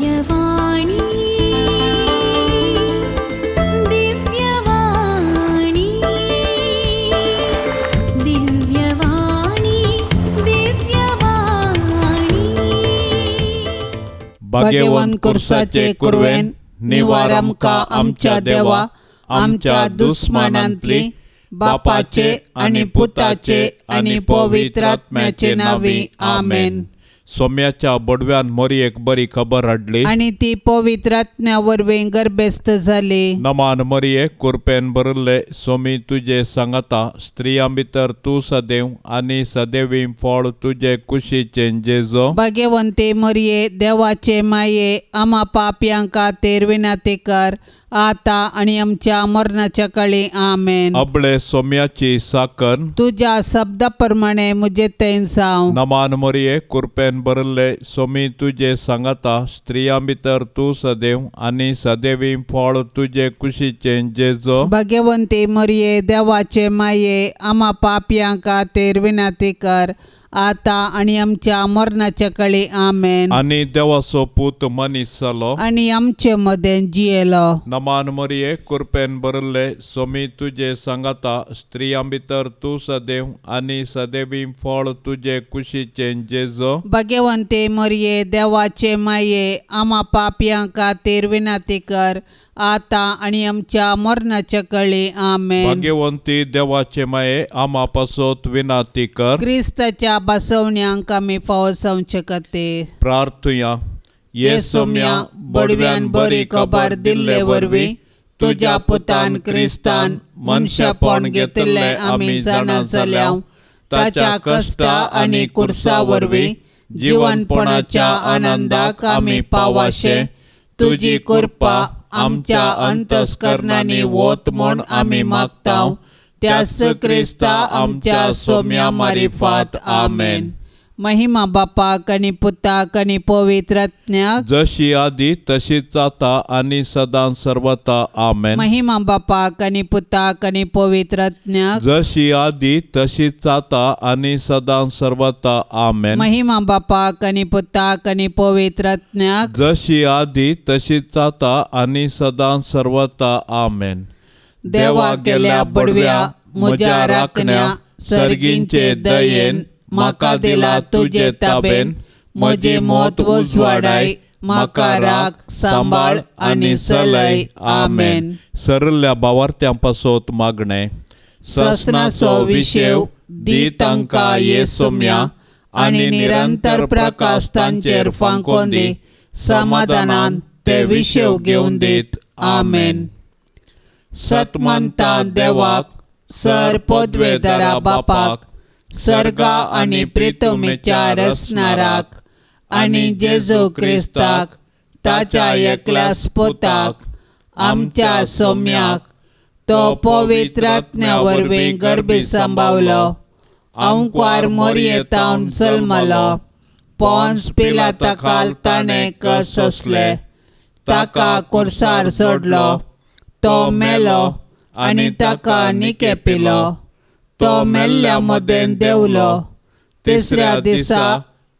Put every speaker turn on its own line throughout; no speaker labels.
दिव्यवाणी, दिव्यवाणी, दिव्यवाणी, दिव्यवाणी.
भाग्यवंत कुर्साचे कुरवेन निवार आमकां आमच्या देवा आमच्या दुस्मानांतली बापाचे आनी पुताचे आनी पवित्र आत्म्याचे नांवी आमेन.
सोम्याच्या बडव्यान मोरयेक बरी खबर हाडली
आनी ती पवित्र आत्म्या वरवीं गर्भेस्त जाली.
नमान मरिये, कुरपेन भरिल्ले, सोमी तुजे सांगाता, स्त्रियां भितर तूं सदैव आनी सदैवी फळ तुजे कुशीचें जेजो.
भाग्यवंती मरिये, देवाचे माये, आमा पापयां खातीर विनंती कर आता आनी आमच्या मरणाच्या काळी. आमेन.
अबळे सोम्याची साकर
तुज्या शब्दा प्रमाणे म्हजे थंय जावं.
नमान मरिये, कुरपेन भरिल्ले, सोमी तुजे सांगाता, स्त्रियां भितर तूं सदैव आनी सदैवी फळ तुजे कुशीचें जेजो.
भाग्यवंती मरिये, देवाचे माये, आमा पापयां खातीर विनंती कर आता आनी आमच्या मरणाच्या काळी. आमेन.
आनी देवाचो पूत मनीस जालो
आनी आमचे मदें जियेलो.
नमान मरिये, कुरपेन भरिल्ले, सोमी तुजे सांगाता, स्त्रियां भितर तूं सदैव आनी सदैवी फळ तुजे कुशीचें जेजो.
भाग्यवंती मरिये, देवाचे माये, आमा पापयां खातीर विनंती कर आता आनी आमच्या मरणाच्या काळी. आमेन.
भाग्यवंती देवाचे माये, आमा पासत विनंती कर.
क्रिस्ताच्या बसवण्यांक आमी फावो जावचे खातीर
प्रार्थुया.
ये सोम्या, बडव्यान बरी खबर दिल्ले वरवीं तुज्या पुतान क्रिस्तान मनशापण घेतिल्लें आमी जाणा जाल्या. ताच्या कश्टा आनी कुर्सा वरवीं जिवनपणाच्या आनंदाक आमी पावाशे तुजी कृपा आमच्या अंतस्करणांनी वत म्हूण आमी मागता. त्यास क्रिस्ता आमच्या सोम्या मारिफात. आमेन. महिमा बापाक आनी पुताक आनी पवित्र आत्म्याक,
जशी आदी तशीच आता आनी सदां सर्वता. आमेन.
महिमा बापाक आनी पुताक आनी पवित्र आत्म्याक,
जशी आदी तशीच आता आनी सदां सर्वता. आमेन.
महिमा बापाक आनी पुताक आनी पवित्र आत्म्याक,
जशी आदी तशीच आता आनी सदां सर्वता. आमेन.
देवा गेल्या बडव्या म्हज्या राखण्या सर्गींचे दयेन म्हाका दिला तुजे ताबेन म्हजी मत उजवाडाय म्हाका राख सांबाळ आनी चलय. आमेन.
सरल्या भावार्थ्यां पासत मागणें.
ससनाचो विशेव दी तांकां ये सोम्या आनी निरंतर प्रकाश तांचेर फांकोन दी, समाधानान ते विशेव घेवन दीत. आमेन. सतमंता देवाक, सर पदवेदारा बापाक, सर्गा आनी प्रितमेच्या रचणाराक आनी जेजू क्रिस्ताक ताच्या एकल्या पुताक आमच्या सोम्याक, तो पवित्र आत्म्या वरवीं गर्भी सांबावलो, अंकवार मोरयेतावन जल्मलो, पोन्स पिलाता खाल ताणें कस सोंसले, ताका कुर्सार सोडलो, तो मेलो आनी ताका निके पिलो, तो मेल्ल्या मदें देंवलो, तिसऱ्या दिसा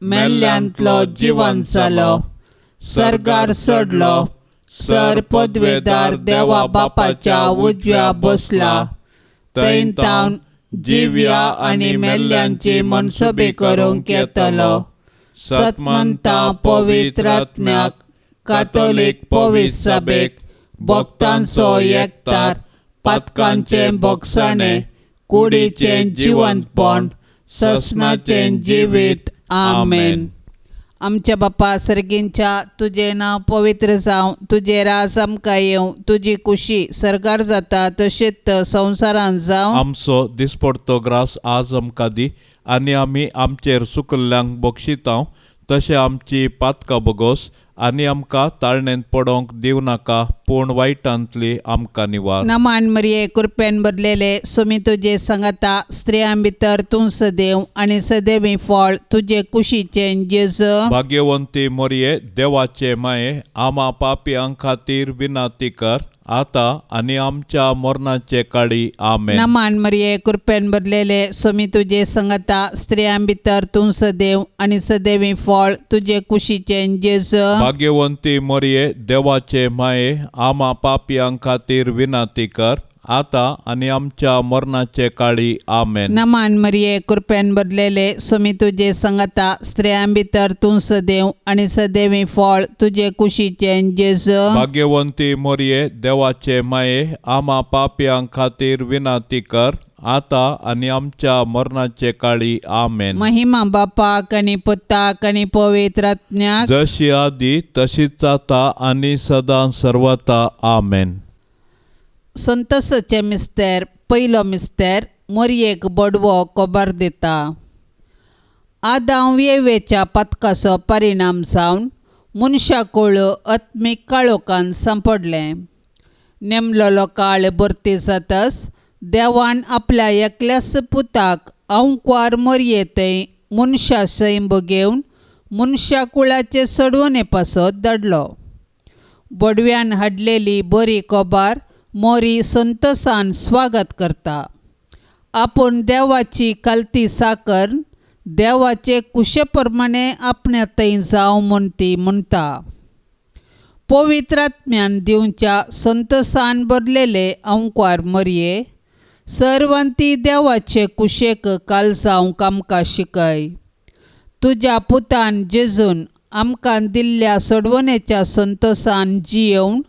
मेल्ल्यांतलो जिवन जालो, सर्गार सोडलो, सर पदवेदार देवा बापाच्या उजव्या बसला, थंय तावन जिव्या आनी मेल्ल्यांची मनसुबी करूंक येतलो. सतमंता पवित्र आत्म्याक, कातोलीक पवित्र सभेक, भक्तांचो एकतार, पातकांचें भोगसाणें, कुडीचें जिवंतपण, ससनाचें जिवीत. आमेन. आमच्या बापा सर्गींच्या, तुजें नांव पवित्र जावं, तुजें राज आमकां येवं, तुजी कुशी सर्गार जाता तशेंच संवसारांत जावं.
आमचो दिसपडतो ग्रास आज आमकां दी आनी आमी आमचेर सुकल्ल्यांक बक्षितांव तशें आमची पातकां बोगोस आनी आमकां ताळणेंत पडोवंक दिवं नाका, पूण वायटांतली आमकां निवार.
नमान मरिये, कृपेन भरलेले, सुमी तुजे सांगाता, स्त्रियां भितर तूं सदैव आनी सदैवी फळ तुजे कुशीचें जेजू.
भाग्यवंती मरिये, देवाचे माये, आमा पापयां खातीर विनंती कर आता आनी आमच्या मरणाचे काळी. आमेन.
नमान मरिये, कृपेन भरलेले, सुमी तुजे सांगाता, स्त्रियां भितर तूं सदैव आनी सदैवी फळ तुजे कुशीचें जेजू.
भाग्यवंती मरिये देवाचे माये आमा पापयां खातीर विनंती कर आतां आनी आमच्या मरणाचे काळी आमेन.
नमान मरिये कृपेन भरलेले स्वामी तुजे संगता स्त्रियां भितर तूं सदैव आनी सदैवी फळ तुजे कुशीचें जेजू.
भाग्यवंती मरिये देवाचे माये आमा पापयां खातीर विनंती कर आतां आनी आमच्या मरणाचे काळी आमेन.
महिमा बापाक आनी पुताक आनी पवित्र आत्म्याक
जशी आदी तशीच आतां आनी सदां सर्वता आमेन.
संतोषाचे मिस्तेर पयलो मिस्तेर मोरयेक बडवो खबर दिता. आदांव येवेच्या पथकाचो परिणाम जावन मनशाकूळ आत्मीक काळोखान सांपडलें. नेमलोलो काळ भरती जातच देवान आपल्या एकल्याच पुताक अंकवार मोरये थंय मनशा सैंब घेवन मनशाकुळाचे सोडवणे पासत धाडलो. बडव्यान हाडलेली बरी खबर मोरी संतोषान स्वागत करता. आपूण देवाची कालती साकर देवाचे कुशे प्रमाणे आपण्या थंय जावं म्हूण ती म्हणटा. पवित्र आत्म्यान दिवच्या संतोषान भरलेले अंकवार मोरये सर्वांती देवाचे कुशेक काल जावंक आमकां शिकय. तुज्या पुतान जेजून आमकां दिल्ल्या सोडवणेच्या संतोषान जियेवन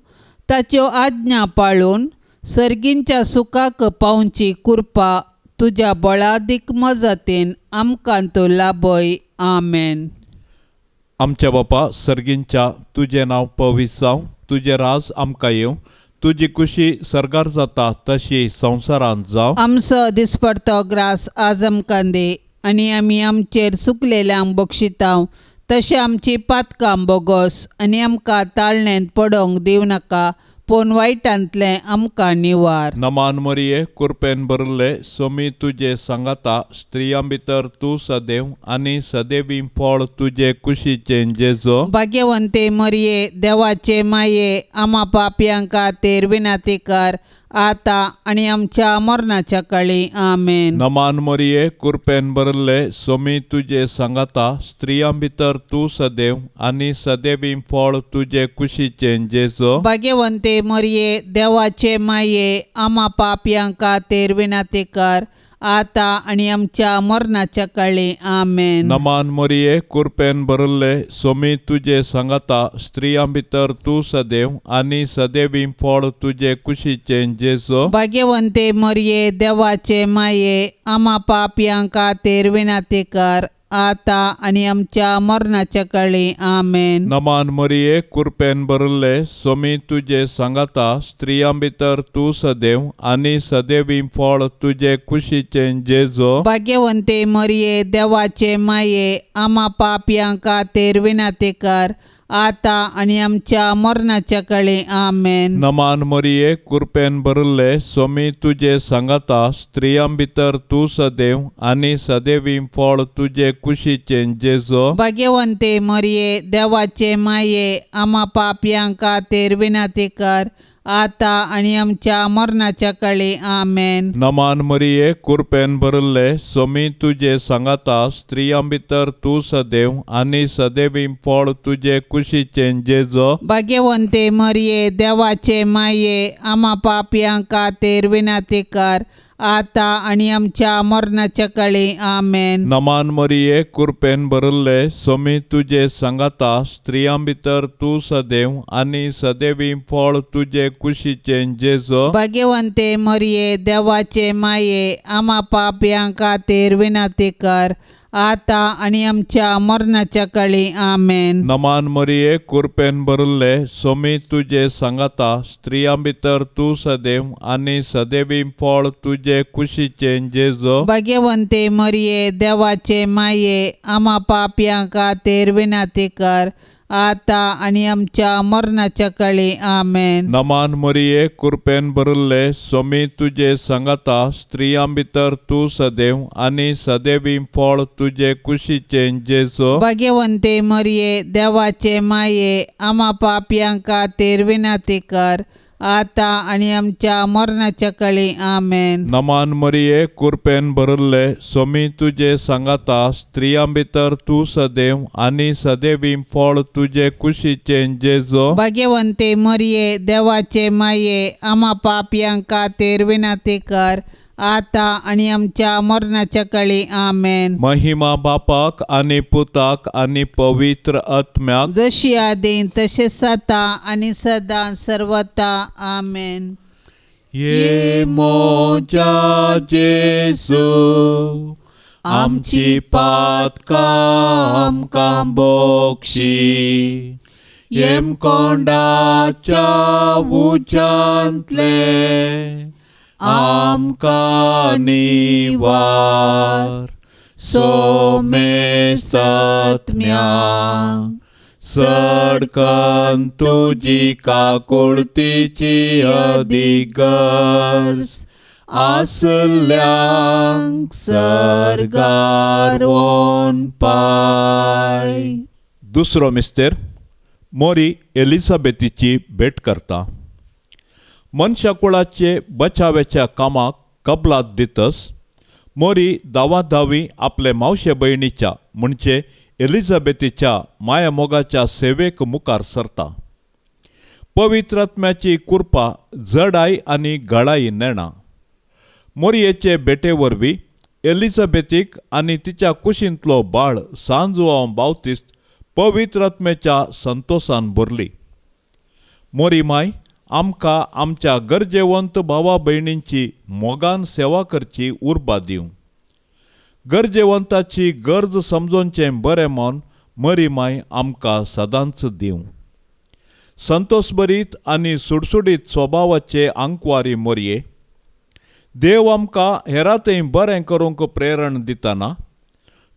ताच्यो आज्ञा पाळून सर्गींच्या सुखाक पावची कृपा तुज्या बळादीक मजतीन आमकां तूं लाभय. आमेन.
आमच्या बापा सर्गींच्या तुजें नांव पवित्र जावं, तुजें राज आमकां येवं, तुजी कुशी सर्गार जाता तशी संवसारांत जावं.
आमचो दिसपडतो ग्रास आज आमकां दी आनी आमी आमचेर चुकलेल्यांक बक्षितांव तशें आमची पातकां बोगोस आनी आमकां ताळणेंत पडोवंक दिवं नाका पूण वायटांतलें आमकां निवार.
नमान मरिये कृपेन भरिल्ले स्वामी तुजे सांगाता स्त्रियां भितर तूं सदैव आनी सदैवी फळ तुजे कुशीचें जेजू.
भाग्यवंते मरिये देवाचे माये आमा पापयां खातीर विनंती कर आतां आनी आमच्या मरणाच्या काळी. आमेन.
नमान मरिये कृपेन भरिल्ले स्वामी तुजे सांगाता स्त्रियां भितर तूं सदैव आनी सदैवी फळ तुजे कुशीचें जेजू.
भाग्यवंते मरिये देवाचे माये आमा पापयां खातीर विनंती कर आतां आनी आमच्या मरणाच्या काळी. आमेन.
नमान मरिये कृपेन भरिल्ले स्वामी तुजे सांगाता स्त्रियां भितर तूं सदैव आनी सदैवी फळ तुजे कुशीचें जेजू.
भाग्यवंते मरिये देवाचे माये आमा पापयां खातीर विनंती कर आतां आनी आमच्या मरणाच्या काळी. आमेन.
नमान मरिये कृपेन भरिल्ले स्वामी तुजे सांगाता स्त्रियां भितर तूं सदैव आनी सदैवी फळ तुजे कुशीचें जेजू.
भाग्यवंते मरिये देवाचे माये आमा पापयां खातीर विनंती कर आतां आनी आमच्या मरणाच्या काळी. आमेन.
नमान मरिये कृपेन भरिल्ले स्वामी तुजे सांगाता स्त्रियां भितर तूं सदैव आनी सदैवी फळ तुजे कुशीचें जेजू.
भाग्यवंते मरिये देवाचे माये आमा पापयां खातीर विनंती कर आतां आनी आमच्या मरणाच्या काळी. आमेन.
नमान मरिये कृपेन भरिल्ले स्वामी तुजे सांगाता स्त्रियां भितर तूं सदैव आनी सदैवी फळ तुजे कुशीचें जेजू.
भाग्यवंते मरिये देवाचे माये आमा पापयां खातीर विनंती कर आतां आनी आमच्या मरणाच्या काळी. आमेन.
नमान मरिये कृपेन भरिल्ले स्वामी तुजे सांगाता स्त्रियां भितर तूं सदैव आनी सदैवी फळ तुजे कुशीचें जेजू.
भाग्यवंते मरिये देवाचे माये आमा पापयां खातीर विनंती कर आतां आनी आमच्या मरणाच्या काळी. आमेन.
नमान मरिये कृपेन भरिल्ले स्वामी तुजे सांगाता स्त्रियां भितर तूं सदैव आनी सदैवी फळ तुजे कुशीचें जेजू.
भाग्यवंते मरिये देवाचे माये आमा पापयां खातीर विनंती कर आतां आनी आमच्या मरणाच्या काळी. आमेन.
नमान मरिये कृपेन भरिल्ले स्वामी तुजे सांगाता स्त्रियां भितर तूं सदैव आनी सदैवी फळ तुजे कुशीचें जेजू.
भाग्यवंते मरिये देवाचे माये आमा पापयां खातीर विनंती कर आतां आनी आमच्या मरणाच्या काळी. आमेन.
नमान मरिये, कुरपेन भरिल्ले, सोमी तुजे सांगाता, स्त्रियां भितर तूं सदैव आनी सदैवी फळ तुजे कुशीचें जेजो.
भाग्यवंते मरिये, देवाचे माये, आमा पापयां खातीर विनंती कर, आतां आनी आमच्या मरणाच्या काळी. आमेन.
महिमा बापाक आनी पुताक आनी पवित्र आत्म्याक,
जशी आदीं तशें आतां आनी सदां सर्वता. आमेन.
ये मोजा जेजू, आमची पातकां आमकां बक्षी, येमकोंडाच्या उज्यांतले आमकां निवार, सोमे सत्म्या सडकन तुजी काकुळतीची अधिगर्ज आसल्यांक सर्गार वोन पाय. दुसरो मिस्तेर मोरी एलिझाबेथीची भेट करता. मनशा कुळाचे बचाव्याच्या कामाक कबलात दितस मोरी धांवाधावी आपले मावशे भयणीच्या म्हणजे एलिझाबेथीच्या मायामोगाच्या सेवेक मुखार सरता. पवित्र आत्म्याची कृपा जडाय आनी गळाई नेणा. मोरयेचे भेटे वरवीं एलिझाबेथीक आनी तिच्या कुशींतलो बाळ सांजुआंव बावतिस्त पवित्र आत्म्याच्या संतोसान भरली. मोरी माय आमकां आमच्या गरजेवंत भावा भयणींची मोगान सेवा करची उर्बा दिवं. गरजेवंताची गरज समजोवचें बरें मन मरी माय आमकां सदांच दिवं. संतोषभरीत आनी सुडसुडीत स्वभावाचे आंकवारी मोरये, देव आमकां हेरांतय बरें करूंक प्रेरण दितना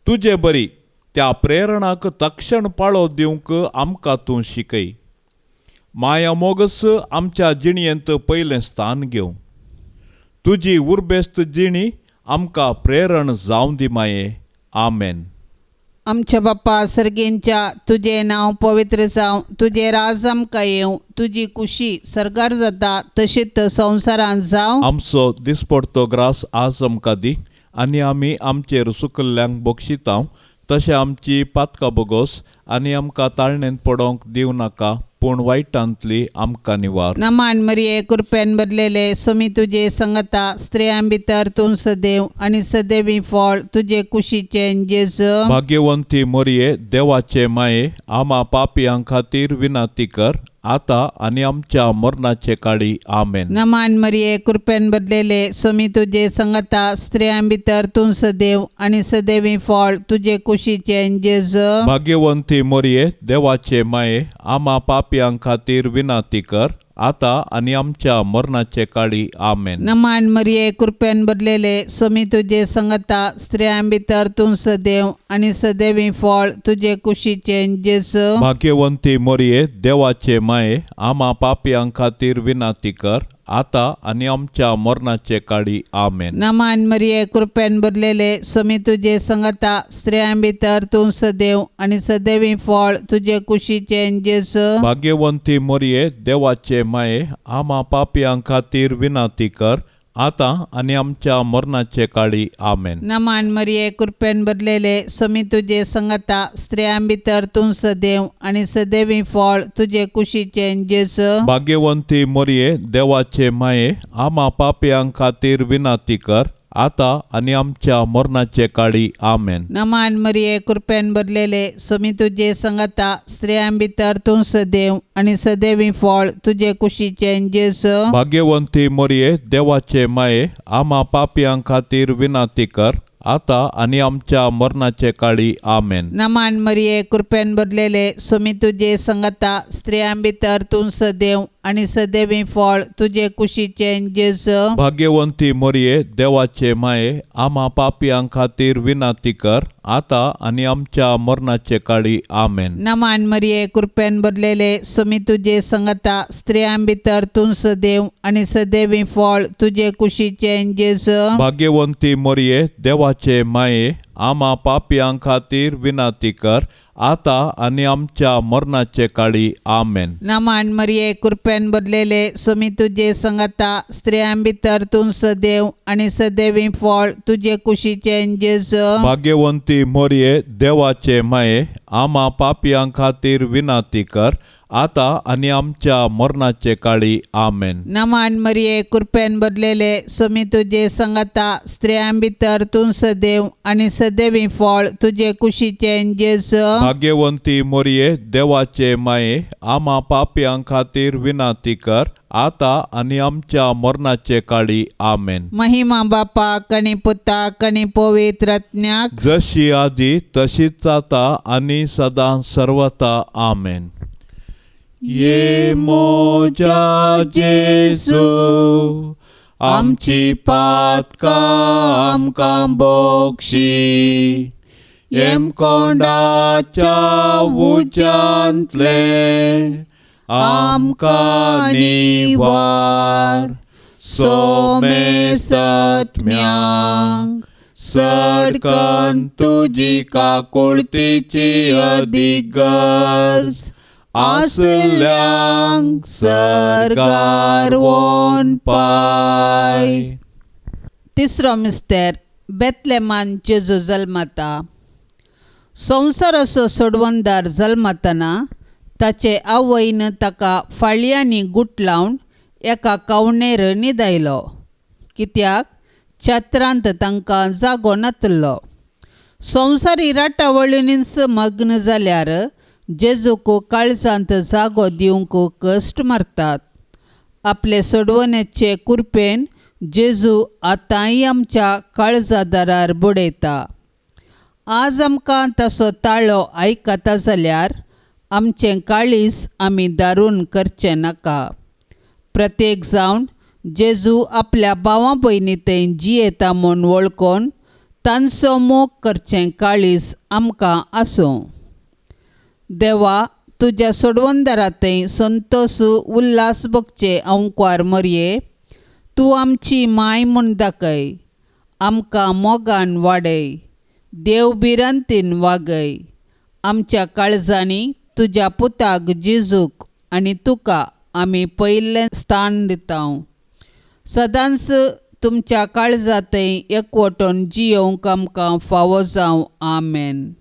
तुजे बरी त्या प्रेरणाक तक्षण पाळो दिवंक आमकां तूं शिकय. माया मोगस आमच्या जिणेंत पयलें स्थान घेवं. तुजी उर्बेस्त जिणी आमकां प्रेरण जावं दी माये. आमेन.
आमच्या बाप्पा सर्गेंच्या, तुजें नांव पवित्र जावं, तुजें राज आमकां येवं, तुजी कुशी सर्गार जाता तशीच संवसारांत जावं.
आमचो दिसपडतो ग्रास आज आमकां दी आनी आमी आमचेर सुकल्ल्यांक बक्षितांव तशें आमची पातकां बोगोस आनी आमकां ताळणेंत पडोवंक दिवं नाका, पूण वायटांतली आमकां निवार.
नमान मरिये, कृपेन भरलेले, सोमी तुजे संगता, स्त्रियां भितर तूं सदैव आनी सदैवी फळ तुजे कुशीचें जेजू.
भाग्यवंती मरिये, देवाचे माये, आमा पापयां खातीर विनंती कर, आतां आनी आमच्या मरणाचे काळी. आमेन.
नमान मरिये, कृपेन भरलेले, सोमी तुजे संगता, स्त्रियां भितर तूं सदैव आनी सदैवी फळ तुजे कुशीचें जेजू.
भाग्यवंती मरिये, देवाचे माये, आमा पापयां खातीर विनंती कर, आतां आनी आमच्या मरणाचे काळी. आमेन.
नमान मरिये, कृपेन भरलेले, सोमी तुजे संगता, स्त्रियां भितर तूं सदैव आनी सदैवी फळ तुजे कुशीचें जेजू.
भाग्यवंती मरिये, देवाचे माये, आमा पापयां खातीर विनंती कर, आतां आनी आमच्या मरणाचे काळी. आमेन.
नमान मरिये, कृपेन भरलेले, सोमी तुजे संगता, स्त्रियां भितर तूं सदैव आनी सदैवी फळ तुजे कुशीचें जेजू.
भाग्यवंती मरिये, देवाचे माये, आमा पापयां खातीर विनंती कर, आतां आनी आमच्या मरणाचे काळी. आमेन.
नमान मरिये, कृपेन भरलेले, सोमी तुजे संगता, स्त्रियां भितर तूं सदैव आनी सदैवी फळ तुजे कुशीचें जेजू.
भाग्यवंती मरिये, देवाचे माये, आमा पापयां खातीर विनंती कर, आतां आनी आमच्या मरणाचे काळी. आमेन.
नमान मरिये, कृपेन भरलेले, सोमी तुजे संगता, स्त्रियां भितर तूं सदैव आनी सदैवी फळ तुजे कुशीचें जेजू.
भाग्यवंती मरिये, देवाचे माये, आमा पापयां खातीर विनंती कर, आतां आनी आमच्या मरणाचे काळी. आमेन.
नमान मरिये, कृपेन भरलेले, सोमी तुजे संगता, स्त्रियां भितर तूं सदैव आनी सदैवी फळ तुजे कुशीचें जेजू.
भाग्यवंती मरिये, देवाचे माये, आमा पापयां खातीर विनंती कर, आतां आनी आमच्या मरणाचे काळी. आमेन.
नमान मरिये, कृपेन भरलेले, सोमी तुजे संगता, स्त्रियां भितर तूं सदैव आनी सदैवी फळ तुजे कुशीचें जेजू.
भाग्यवंती मरिये, देवाचे माये, आमा पापयां खातीर विनंती कर, आतां आनी आमच्या मरणाचे काळी. आमेन.
नमान मरिये, कृपेन भरलेले, स्वामी तुजे संगता, स्त्रियां भितर तूं सदैव आनी सदैवी फळ तुजे कुशीचें जेजू.
भाग्यवंती मोरये, देवाचे माये, आमा पापयां खातीर विनंती कर, आतां आनी आमच्या मरणाचे काळी. आमेन.
नमान मरिये, कृपेन भरलेले, स्वामी तुजे संगता, स्त्रियां भितर तूं सदैव आनी सदैवी फळ तुजे कुशीचें जेजू.
भाग्यवंती मोरये, देवाचे माये, आमा पापयां खातीर विनंती कर, आतां आनी आमच्या मरणाचे काळी. आमेन.
महिमा बापाक आनी पुताक आनी पवित्र आत्म्याक,
जशी आदी तशीच आतां आनी सदां सर्वता. आमेन. ये मोजा जेजू, आमची पातकां आमकां बोक्षी, येमकोंडाच्या उज्यांतले आमकां निवार, सोमेसत्म्यांक सडकन तुजी काकुळतीची अदीक गरज आसल्यांक सर्गार वोन पाय.
तिसरो मिस्तेर, बेतलेमान जेजू जल्मता. संवसाराचो सोडवणदार जल्मतना ताचे आवयन ताका फाळयांनी गुट लावन एका कावणेर न्हिदायलो, कित्याक छत्रांत तांकां जागो नातलो. संवसारी राटावळींनीच मग्न जाल्यार जेजूक काळजांत जागो दिवंक कश्ट मारतात. आपले सोडवणेचे कुरपेन जेजू आतांय आमच्या काळजा दारार बडयता. आज आमकां ताचो ताळो आयकता जाल्यार आमचें काळीज आमी दारून करचें नाका. प्रत्येक जावन जेजू आपल्या भावां भयणी थंय जियेता म्हूण वळखून तांचो मोग करचें काळीज आमकां आसूं. देवा, तुज्या सोडवणदारा थंय संतोश उल्हास भोगचे अंकवार मरये, तूं आमची माय म्हूण दाखय, आमकां मोगान वाडय, देव भिरांतीन वागय. आमच्या काळजांनी तुज्या पुताक जेजूक आनी तुका आमी पयलें स्थान दिता. सदांच तुमच्या काळजा थंय एकवटून जियोवंक आमकां फावो जावं. आमेन.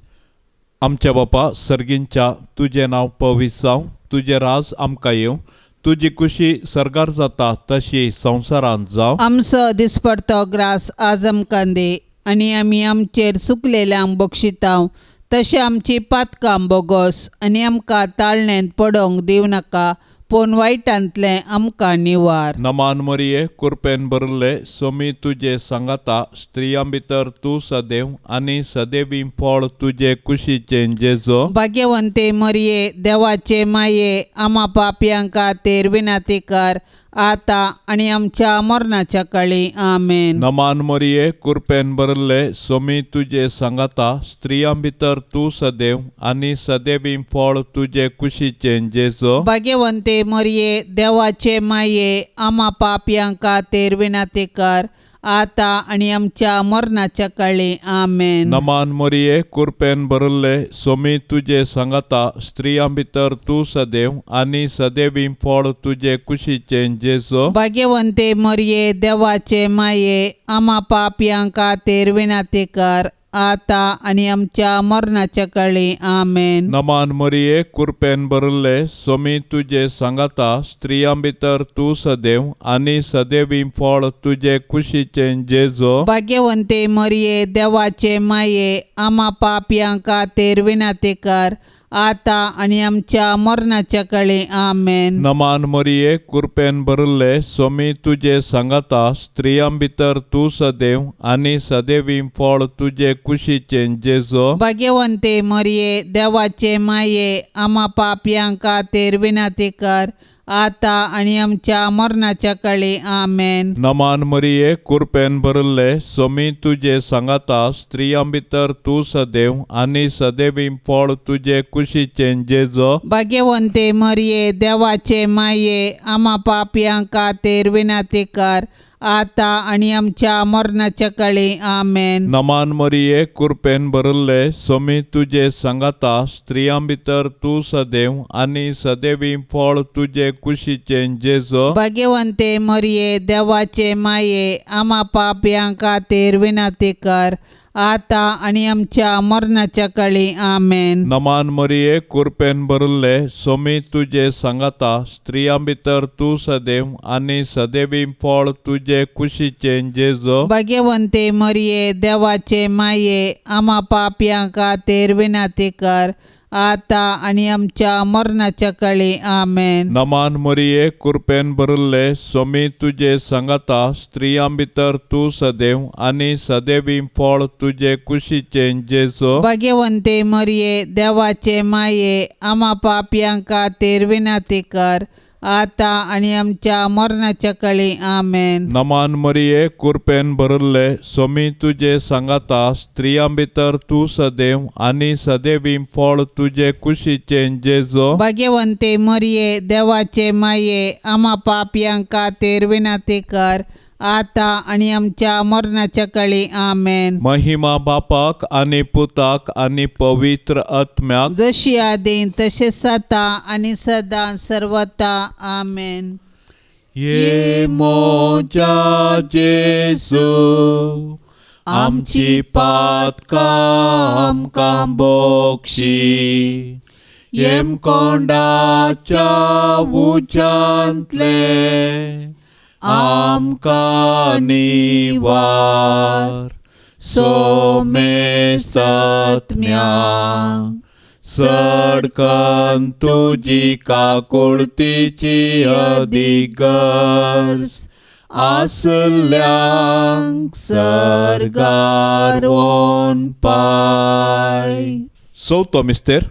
आमच्या बापा सर्गींच्या, तुजें नांव पवित्र जावं, तुजें राज आमकां येवं, तुजी कुशी सर्गार जाता तशी संवसारांत जावं.
आमचो दिसपडतो ग्रास आज आमकां दी, आनी आमी आमचेर चुकलेल्यांक बक्षितांव तशें आमची पातकां बोगोस, आनी आमकां ताळणेंत पडोवंक दिवं नाका, पूण वायटांतलें आमकां निवार.
नमान मरिये, कुरपेन भरले, सोमी तुजे सांगाता, स्त्रियां भितर तूं सदैव आनी सदैवी फळ तुजे कुशीचें जेजो.
भाग्यवंते मरिये, देवाचे माये, आमा पापयां खातीर विनंती कर, आतां आनी आमच्या मरणाच्या काळी. आमेन.
नमान मरिये, कुरपेन भरले, सोमी तुजे सांगाता, स्त्रियां भितर तूं सदैव आनी सदैवी फळ तुजे कुशीचें जेजो.
भाग्यवंते मरिये, देवाचे माये, आमा पापयां खातीर विनंती कर, आतां आनी आमच्या मरणाच्या काळी. आमेन.
नमान मरिये, कुरपेन भरले, सोमी तुजे सांगाता, स्त्रियां भितर तूं सदैव आनी सदैवी फळ तुजे कुशीचें जेजो.
भाग्यवंते मरिये, देवाचे माये, आमा पापयां खातीर विनंती कर, आतां आनी आमच्या मरणाच्या काळी. आमेन.
नमान मरिये, कुरपेन भरले, सोमी तुजे सांगाता, स्त्रियां भितर तूं सदैव आनी सदैवी फळ तुजे कुशीचें जेजो.
भाग्यवंते मरिये, देवाचे माये, आमा पापयां खातीर विनंती कर, आतां आनी आमच्या मरणाच्या काळी. आमेन.
नमान मरिये, कुरपेन भरले, सोमी तुजे सांगाता, स्त्रियां भितर तूं सदैव आनी सदैवी फळ तुजे कुशीचें जेजो.
भाग्यवंते मरिये, देवाचे माये, आमा पापयां खातीर विनंती कर, आतां आनी आमच्या मरणाच्या काळी. आमेन.
नमान मरिये, कुरपेन भरले, सोमी तुजे सांगाता, स्त्रियां भितर तूं सदैव आनी सदैवी फळ तुजे कुशीचें जेजो.
भाग्यवंते मरिये, देवाचे माये, आमा पापयां खातीर विनंती कर, आतां आनी आमच्या मरणाच्या काळी. आमेन.
नमान मरिये, कृपेन भरिल्ले, सोमी तुजे सांगाता, स्त्रियां भितर तूं सदैव आनी सदैवी फळ तुजे कुशीचें जेजो.
भाग्यवंते मरिये, देवाचे माये, आमा पापयां खातीर विनंती कर, आतां आनी आमच्या मरणाच्या काळी. आमेन.
नमान मरिये, कृपेन भरिल्ले, सोमी तुजे सांगाता, स्त्रियां भितर तूं सदैव आनी सदैवी फळ तुजे कुशीचें जेजो.
भाग्यवंते मरिये, देवाचे माये, आमा पापयां खातीर विनंती कर, आतां आनी आमच्या मरणाच्या काळी. आमेन.
नमान मरिये, कृपेन भरिल्ले, सोमी तुजे सांगाता, स्त्रियां भितर तूं सदैव आनी सदैवी फळ तुजे कुशीचें जेजो.
भाग्यवंते मरिये, देवाचे माये, आमा पापयां खातीर विनंती कर, आतां आनी आमच्या मरणाच्या काळी. आमेन.
नमान मरिये, कृपेन भरिल्ले, सोमी तुजे सांगाता, स्त्रियां भितर तूं सदैव आनी सदैवी फळ तुजे कुशीचें जेजो.
भाग्यवंते मरिये, देवाचे माये, आमा पापयां खातीर विनंती कर, आतां आनी आमच्या मरणाच्या काळी. आमेन.
महिमा बापाक आनी पुताक आनी पवित्र आत्म्याक,
जशी आदीं तशें आतां आनी सदां सर्वता. आमेन.
ये मोजा जेजू, आमची पातकां आमकां बोक्षी, येमकोंडाच्या उज्यांतले आमकां निवार, सोमे सत्म्या सडकन तुजी काकुळतीची अधिगर्ज आसल्यांक सर्गार वोन पाय. चवथो मिस्तेर.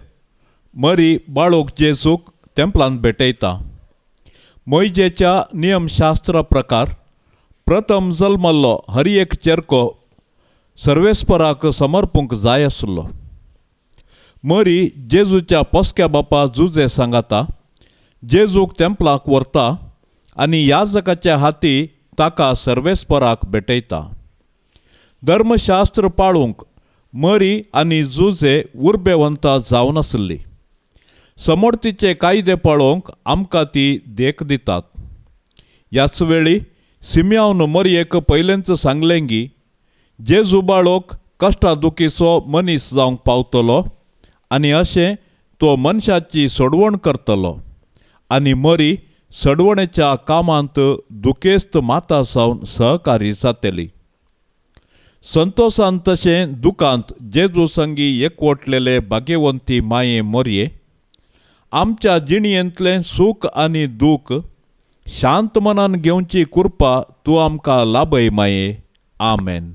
मरी बाळोक जेजूक तेंपलांत भेटयता. मोयजेच्या नियमशास्त्रा प्रकार प्रथम जल्मल्लो हर एक चेरको सर्वेस्पराक समर्पूंक जाय आसलो. मरी जेजूच्या पोसक्या बापा जुजे सांगाता जेजूक तेंपलाक व्हरता आनी याजकाच्या हाती ताका सर्वेस्पराक भेटयता. धर्मशास्त्र पाळूंक मरी आनी जुजे उर्बेवंता जावन आसली. समोर्तीचे कायदे पळोवंक आमकां ती देख दितात. ह्याच वेळी सिम्यावन मरयेक पयलेंच सांगलें की जेजू बाळोक कश्टा दुखीचो मनीस जावंक पावतलो आनी अशें तो मनशाची सोडवण करतलो आनी मरी सडवणेच्या कामांत दुखेस्त माता जावन सहकारी जातली. संतोशान तशें दुकांत जेजू संगी एकवटलेले भाग्यवंती माये मोरये आमच्या जिणयेंतलें सूख आनी दूख शांत मनान घेवची कृपा तूं आमकां लाभय माये. आमेन.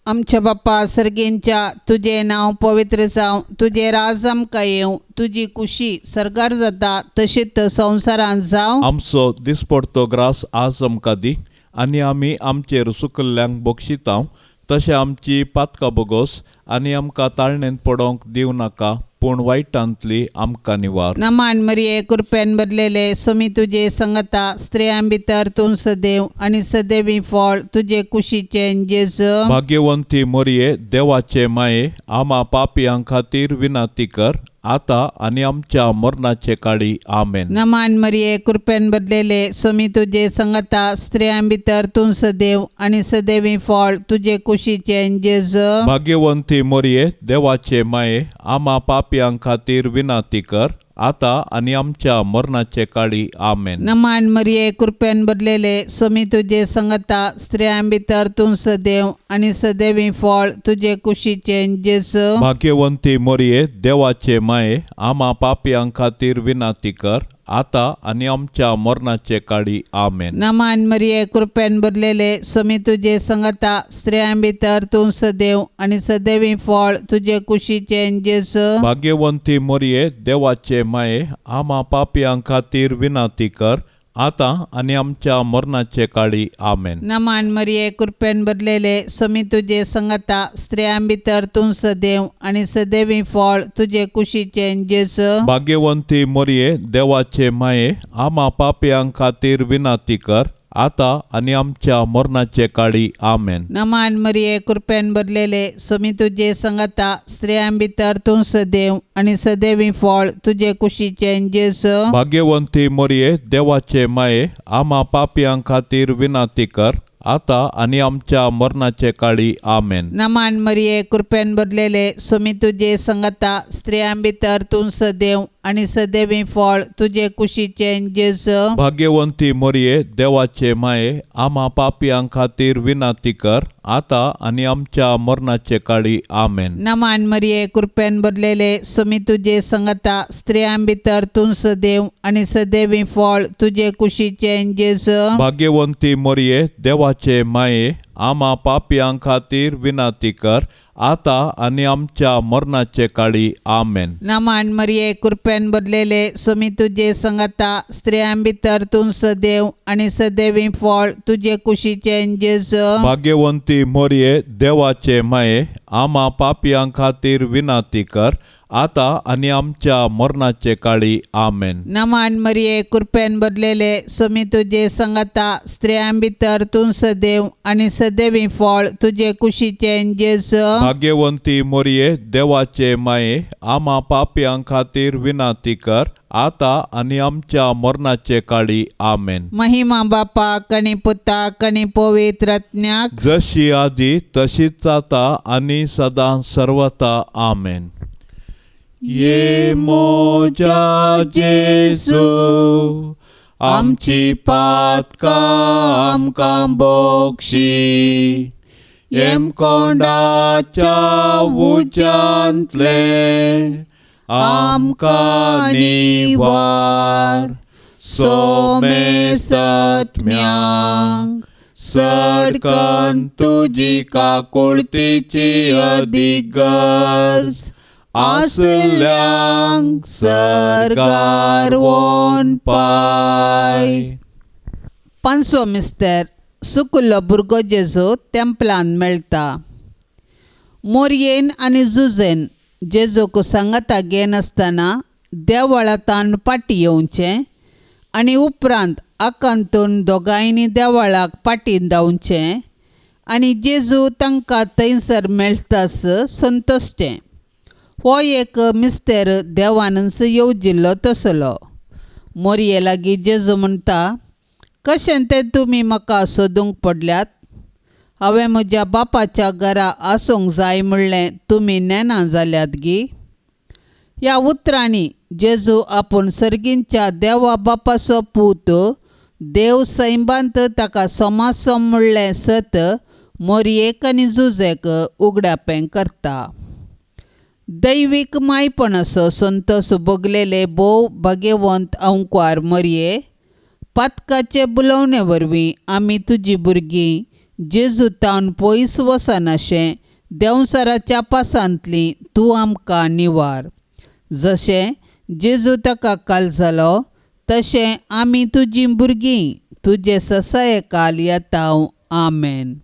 आमच्या बाप्पा सर्गेंच्या, तुजें नांव पवित्र जावं, तुजें राज आमकां येवं, तुजी कुशी सर्गार जाता तशीच संवसारांत जावं.
आमचो दिसपडतो ग्रास आज आमकां दी आनी आमी आमचेर सुकल्ल्यांक बक्षितांव तशें आमची पातकां बोगोस आनी आमकां ताळणेंत पडोवंक दिवं नाका, पूण वायटांतली आमकां निवार.
नमान मरिये, कृपेन भरलेले, सोमी तुजे संगता, स्त्रियां भितर तूं सदैव आनी सदैवी फळ तुजे कुशीचें जेजू.
भाग्यवंती मरिये, देवाचे माये, आमा पापयां खातीर विनंती कर, आतां आनी आमच्या मरणाचे काळी. आमेन.
नमान मरिये, कृपेन भरलेले, सोमी तुजे संगता, स्त्रियां भितर तूं सदैव आनी सदैवी फळ तुजे कुशीचें जेजू.
भाग्यवंती मरिये, देवाचे माये, आमा पापयां खातीर विनंती कर, आतां आनी आमच्या मरणाचे काळी. आमेन.
नमान मरिये, कृपेन भरलेले, सोमी तुजे संगता, स्त्रियां भितर तूं सदैव आनी सदैवी फळ तुजे कुशीचें जेजू.
भाग्यवंती मरिये, देवाचे माये, आमा पापयां खातीर विनंती कर, आतां आनी आमच्या मरणाचे काळी. आमेन.
नमान मरिये, कृपेन भरलेले, सोमी तुजे संगता, स्त्रियां भितर तूं सदैव आनी सदैवी फळ तुजे कुशीचें जेजू.
भाग्यवंती मरिये, देवाचे माये, आमा पापयां खातीर विनंती कर, आतां आनी आमच्या मरणाचे काळी. आमेन.
नमान मरिये, कृपेन भरलेले, सोमी तुजे संगता, स्त्रियां भितर तूं सदैव आनी सदैवी फळ तुजे कुशीचें जेजू.
भाग्यवंती मरिये, देवाचे माये, आमा पापयां खातीर विनंती कर, आतां आनी आमच्या मरणाचे काळी. आमेन.
नमान मरिये, कृपेन भरलेले, स्वामी तुजे संगता, स्त्रियां भितर तूं सदैव आनी सदैवी फळ तुजे कुशीचें जेजू.
भाग्यवंती मरिये, देवाचे माये, आमा पापयां खातीर विनंती कर, आतां आनी आमच्या मरणाचे काळी. आमेन.
नमान मरिये, कृपेन भरलेले, स्वामी तुजे संगता, स्त्रियां भितर तूं सदैव आनी सदैवी फळ तुजे कुशीचें जेजू.
भाग्यवंती मरिये, देवाचे माये, आमा पापयां खातीर विनंती कर, आतां आनी आमच्या मरणाचे काळी. आमेन.
नमान मरिये, कृपेन भरलेले, स्वामी तुजे संगता, स्त्रियां भितर तूं सदैव आनी सदैवी फळ तुजे कुशीचें जेजू.
भाग्यवंती मरिये, देवाचे माये, आमा पापयां खातीर विनंती कर, आतां आनी आमच्या मरणाचे काळी. आमेन.
नमान मरिये, कृपेन भरलेले, स्वामी तुजे संगता, स्त्रियां भितर तूं सदैव आनी सदैवी फळ तुजे कुशीचें जेजू.
भाग्यवंती मरिये, देवाचे माये, आमा पापयां खातीर विनंती कर, आतां आनी आमच्या मरणाचे काळी. आमेन.
नमान मरिये, कृपेन भरलेले, स्वामी तुजे संगता, स्त्रियां भितर तूं सदैव आनी सदैवी फळ तुजे कुशीचें जेजू.
भाग्यवंती मरिये, देवाचे माये, आमा पापयां खातीर विनंती कर, आतां आनी आमच्या मरणाचे काळी. आमेन.
महिमा बापाक आनी पुताक आनी पवित्र आत्म्याक,
जशी आदी तशीच आतां आनी सदां सर्वता. आमेन. ये मोजा जेजू, आमची पातकां आमकां बोक्षी, येमकोंडाच्या उज्यांतले आमकां निवार, सोमेसत्म्यांक सडकन तुजी काकुळतीची अदीक गरज आसल्यांक सरकार वोन पाय.
पांचवो मिस्तर, सुकुल्लो भुरगो जेजू तेंपलान मेळटा. मोरयेन आनी जुजेन जेजूक सांगाता घेनासतना देवळांतान फाटीं येवचें आनी उपरांत आकांतून दोगांयनी देवळाक फाटीं धांवचें आनी जेजू तांकां थंयसर मेळटास संतोशचें. हो एक मिस्तेर देवानच येवजिल्लो तसलो. मोरये लागीं जेजू म्हणटा, कशें तें तुमी म्हाका सोदूंक पडल्यात? हांवें म्हज्या बापाच्या घरा आसूंक जाय म्हणलें तुमी नेना जाल्यात गी? ह्या उतरांनी जेजू आपूण सर्गींच्या देवा बापाचो पूत, देव सैंबांत ताका सोमासोम म्हणलें सत मोरयेक आनी जुजेक उगडापें करता. दैवीक मायपणाचो संतोस भोगलेले भोव भाग्यवंत अंकवार मोरये, पातकाचे बुलोवणे वरवीं आमी तुजी भुरगीं जेजू तावन पयस वचनाशें देंवचाराच्या पासांतली तूं आमकां निवार. जशें जेजू ताका काल जालो तशें आमी तुजीं भुरगीं तुजे ससाये काल येता. आमेन.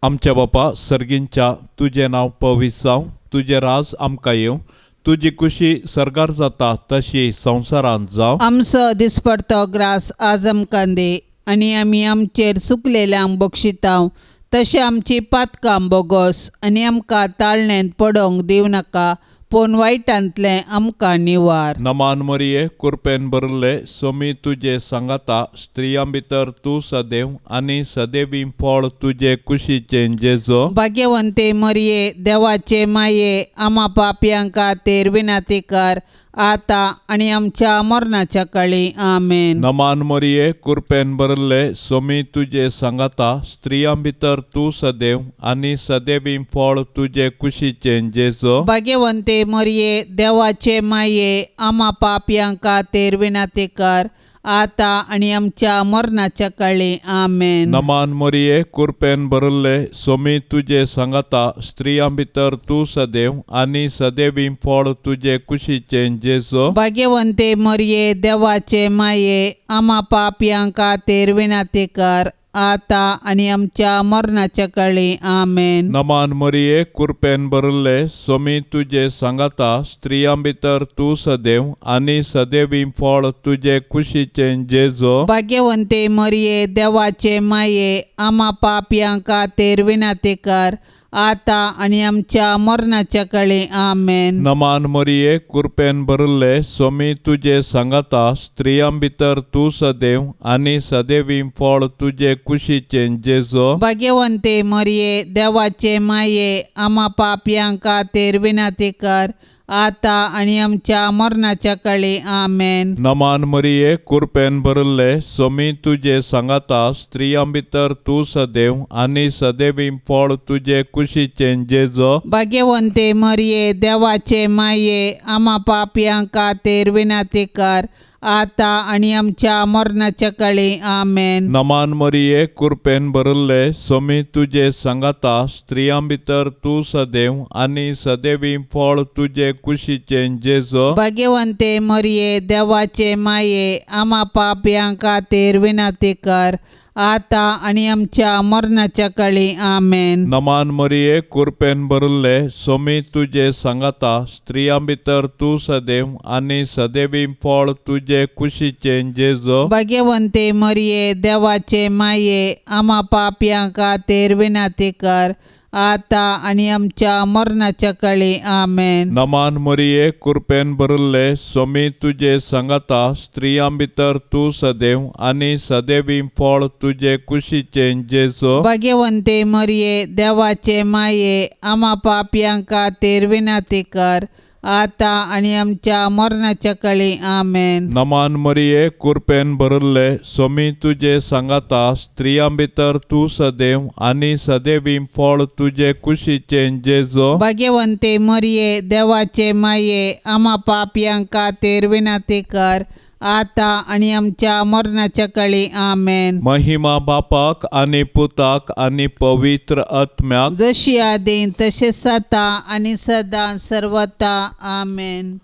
आमच्या बापा सर्गींच्या, तुजें नांव पवित्र जावं, तुजें राज आमकां येवं, तुजी कुशी सर्गार जाता तशी संवसारांत जावं.
आमचो दिसपडतो ग्रास आज आमकां दी आनी आमी आमचेर चुकलेल्यांक बक्षितांव तशें आमची पातकां बोगोस आनी आमकां ताळणेंत पडोवंक दिवं नाका, पूण वायटांतलें आमकां निवार.
नमान मरिये, कृपेन भरिल्ले, स्वामी तुजे सांगाता, स्त्रियां भितर तूं सदैव आनी सदैवी फळ तुजे कुशीचें जेजू.
भाग्यवंते मरिये, देवाचे माये, आमा पापयां खातीर विनंती कर, आतां आनी आमच्या मरणाच्या काळी. आमेन.
नमान मरिये, कृपेन भरिल्ले, स्वामी तुजे सांगाता, स्त्रियां भितर तूं सदैव आनी सदैवी फळ तुजे कुशीचें जेजू.
भाग्यवंते मरिये, देवाचे माये, आमा पापयां खातीर विनंती कर, आतां आनी आमच्या मरणाच्या काळी. आमेन.
नमान मरिये, कृपेन भरिल्ले, स्वामी तुजे सांगाता, स्त्रियां भितर तूं सदैव आनी सदैवी फळ तुजे कुशीचें जेजू.
भाग्यवंते मरिये, देवाचे माये, आमा पापयां खातीर विनंती कर, आता आनी आमच्या मरणाच्या काळी. आमेन.
नमान मरिये, कुरपेन भरिल्ले, सोमी तुजे सांगाता, स्त्रियां भितर तूं सदैव आनी सदैवी फळ तुजे कुशीचें जेजो.
भाग्यवंते मरिये, देवाचे माये, आमा पापयां खातीर विनंती कर, आता आनी आमच्या मरणाच्या काळी. आमेन.
नमान मरिये, कुरपेन भरिल्ले, सोमी तुजे सांगाता, स्त्रियां भितर तूं सदैव आनी सदैवी फळ तुजे कुशीचें जेजो.
भाग्यवंते मरिये, देवाचे माये, आमा पापयां खातीर विनंती कर, आता आनी आमच्या मरणाच्या काळी. आमेन.
नमान मरिये, कुरपेन भरिल्ले, सोमी तुजे सांगाता, स्त्रियां भितर तूं सदैव आनी सदैवी फळ तुजे कुशीचें जेजो.
भाग्यवंते मरिये, देवाचे माये, आमा पापयां खातीर विनंती कर, आता आनी आमच्या मरणाच्या काळी. आमेन.
नमान मरिये, कुरपेन भरिल्ले, सोमी तुजे सांगाता, स्त्रियां भितर तूं सदैव आनी सदैवी फळ तुजे कुशीचें जेजो.
भाग्यवंते मरिये, देवाचे माये, आमा पापयां खातीर विनंती कर, आता आनी आमच्या मरणाच्या काळी. आमेन.
नमान मरिये, कुरपेन भरिल्ले, सोमी तुजे सांगाता, स्त्रियां भितर तूं सदैव आनी सदैवी फळ तुजे कुशीचें जेजो.
भाग्यवंते मरिये, देवाचे माये, आमा पापयां खातीर विनंती कर, आता आनी आमच्या मरणाच्या काळी. आमेन.
नमान मरिये, कुरपेन भरिल्ले, सोमी तुजे सांगाता, स्त्रियां भितर तूं सदैव आनी सदैवी फळ तुजे कुशीचें जेजो.
भाग्यवंते मरिये, देवाचे माये, आमा पापयां खातीर विनंती कर, आता आनी आमच्या मरणाच्या काळी. आमेन.
नमान मरिये, कुरपेन भरिल्ले, सोमी तुजे सांगाता, स्त्रियां भितर तूं सदैव आनी सदैवी फळ तुजे कुशीचें जेजो.
भाग्यवंते मरिये, देवाचे माये, आमा पापयां खातीर विनंती कर, आता आनी आमच्या मरणाच्या काळी. आमेन.
महिमा बापाक आनी पुताक आनी पवित्र आत्म्याक,
जशी आदीं तशें आतां आनी सदां सर्वता. आमेन.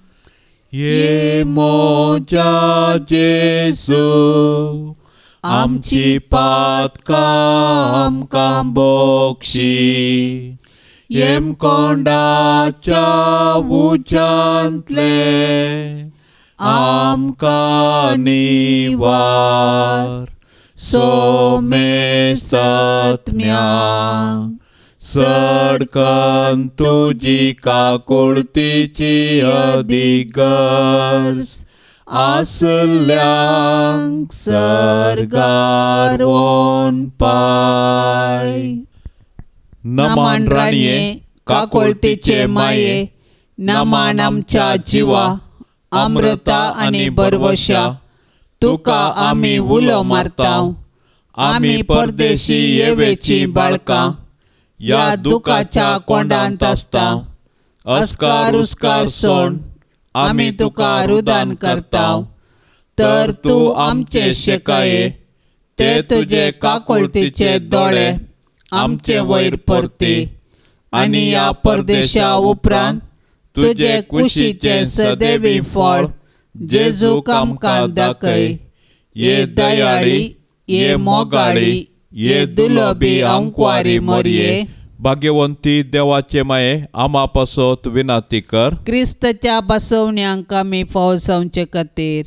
ये मोजा जेजू, आमची पातकां आमकां बोक्षी, येमकोंडाच्या उज्यांतले आमकां निवार, सोमे सत्म्या सडकन तुजी काकुळतीची अधिगर्ज आसल्यांक सर्गार वोन पाय.
नमान राणये, काकुळतीचे माये, नमान आमच्या जिवा, अमृता आनी बरवशा, तुका आमी उलो मारता. आमी परदेशी येवेची बाळकां, ह्या दुखाच्या कोंडांत आसता. अस्कार उस्कार सोण आमी तुका रुदान करता, तर तूं आमचे शेकाये, ते तुजे काकुळतीचे दोळे आमचे वयर परती, आनी ह्या परदेशा उपरांत तुजे कुशीचें सदैवी फळ जेजूक आमकां दाखय. ये दयाळी, ये मोगाळी, ये दुलबी आंकवारी मरिये,
भाग्यवंती देवाचे माये, आमा पासत विनंती कर.
क्रिस्ताच्या बसवण्यांक आमी फाव जावचे खातीर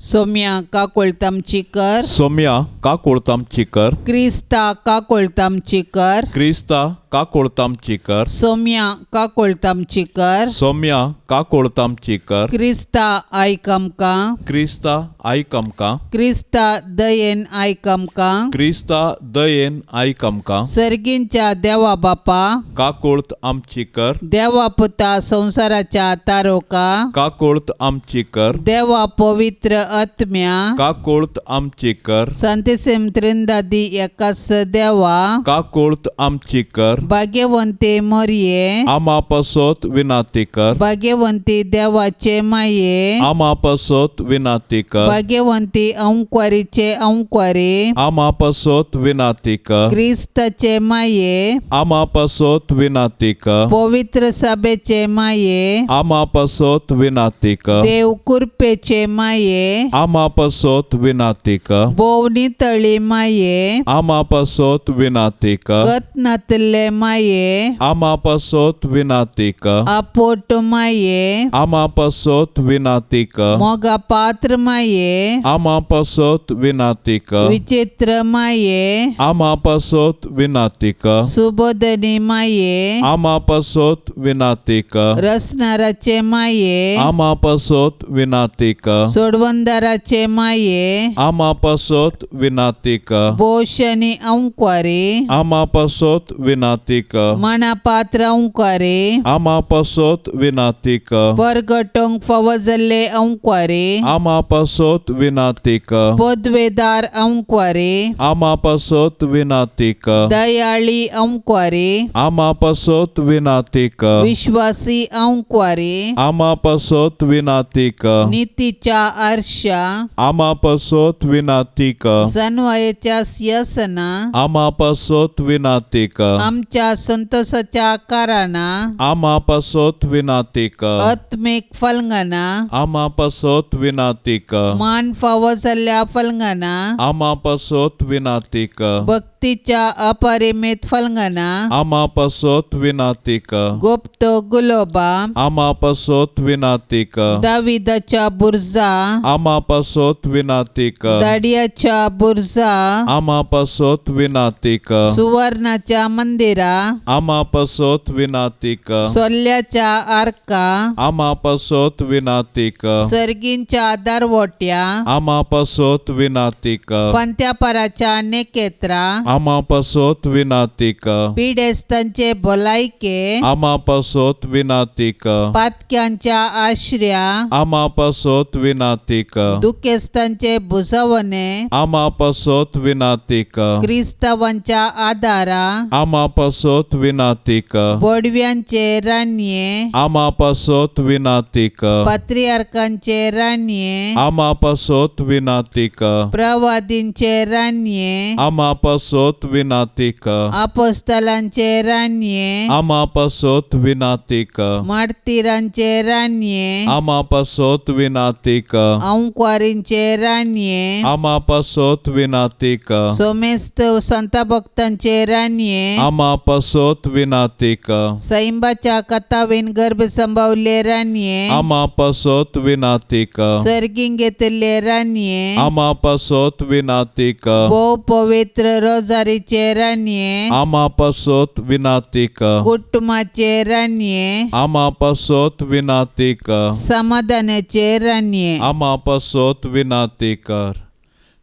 सोम्या काकुळतामची कर.
सोम्या काकुळतामची कर.
क्रिस्ता काकुळतामची कर.
क्रिस्ता काकुळतामची कर.
सोम्या काकुळतामची कर.
सोम्या काकुळतामची कर.
क्रिस्ता आयक आमकां.
क्रिस्ता आयक आमकां.
क्रिस्ता दयेन आयक आमकां.
क्रिस्ता दयेन आयक आमकां.
सर्गींच्या देवा बापा,
काकुळत आमची कर.
देवा पुता संवसाराच्या तारोका,
काकुळत आमची कर.
देवा पवित्र आत्म्या,
काकुळत आमची कर.
सांतिसेम त्रिंदादी एकाच देवा,
काकुळत आमची कर.
भाग्यवंती मोरये,
आमा पासत विनाती कर।
भाग्यवंती देवाचे माये,
आमा पासत विनाती कर।
भाग्यवंती अंकवारीचे अंकवारी,
आमा पासत विनाती कर।
क्रिस्ताचे माये,
आमा पासत विनाती कर।
पवित्र सभेचे माये,
आमा पासत विनाती कर।
देव कृपेचे माये,
आमा पासत विनाती कर।
भोव नितळी माये,
आमा पासत विनाती कर।
गत नातले माये,
आमा पासत विनाती कर।
आपोट माये,
आमा पासत विनाती कर।
मोगा पात्र माये,
आमा पासत विनाती कर।
विचित्र माये,
आमा पासत विनाती कर।
सुबोधनी माये,
आमा पासत विनाती कर।
रसनाराचे माये,
आमा पासत विनाती कर।
सोडवंदाराचे माये,
आमा पासत विनाती कर।
बोशनी अंकवारी,
आमा पासत विनाती कर।
मनापात्र अंकवारी,
आमा पासत विनाती कर।
परगटोंक फावो जाल्ले अंकवारी,
आमा पासत विनाती कर।
पदवेदार अंकवारी,
आमा पासत विनाती कर।
दयाळी अंकवारी,
आमा पासत विनाती कर।
विश्वासी अंकवारी,
आमा पासत विनाती कर।
नितीच्या आरशा,
आमा पासत विनाती कर।
सनवायेच्या सिंहासना,
आमा पासत विनाती कर।
आमच्या संतोषाच्या कारणां,
आमा पासत विनाती कर।
आत्मीक फलंगना,
आमा पासत विनाती कर।
मान फावो जाल्ल्या फलंगना,
आमा पासत विनाती कर।
भक्तीच्या अपरिमित फलंगना,
आमा पासत विनाती कर।
गुप्त गुलोबा,
आमा पासत विनाती कर।
दाविदाच्या बुर्जा,
आमा पासत विनाती कर।
दाडियाच्या बुर्जा,
आमा पासत विनाती कर।
सुवर्णाच्या मंदिरा,
आमा पासत विनाती कर।
सोल्ल्याच्या आर्का,
आमा पासत विनाती कर।
सर्गींच्या दरवट्या,
आमा पासत विनाती कर।
फांत्यापाराच्या नेकेत्रा,
आमा पासत विनाती कर।
पिडेस्तांचे भलायके,
आमा पासत विनाती कर।
पातक्यांच्या आश्र्या,
आमा पासत विनाती कर।
दुखेस्तांचे भुजवणे,
आमा पासत विनाती कर।
क्रिस्तावांच्या आदारा,
आमा पासत विनाती कर।
बोडव्यांचे राणये,
आमा पासत विनाती कर।
पात्रियार्कांचे राणये,
आमा पासत विनाती कर।
प्रवादींचे राणये,
आमा पासत विनाती कर।
अपोस्तलांचे राणये,
आमा पासत विनाती कर।
मार्तीरांचे राणये,
आमा पासत विनाती कर।
अंकवारींचे राणये,
आमा पासत विनाती कर।
सोमेस्त संत भक्तांचे राणये,
आमा पासत विनाती कर।
सैंबाच्या कथावीन गर्भ संभावले राणये,
आमा पासत विनाती कर।
सर्गीं घेतिल्ले राणये,
आमा पासत विनाती कर।
भोव पवित्र रोजारीचे राणये,
आमा पासत विनाती कर।
कुटुंबाचे राणये,
आमा पासत विनाती कर।
समाधानाचे राणये,
आमा पासत विनाती कर।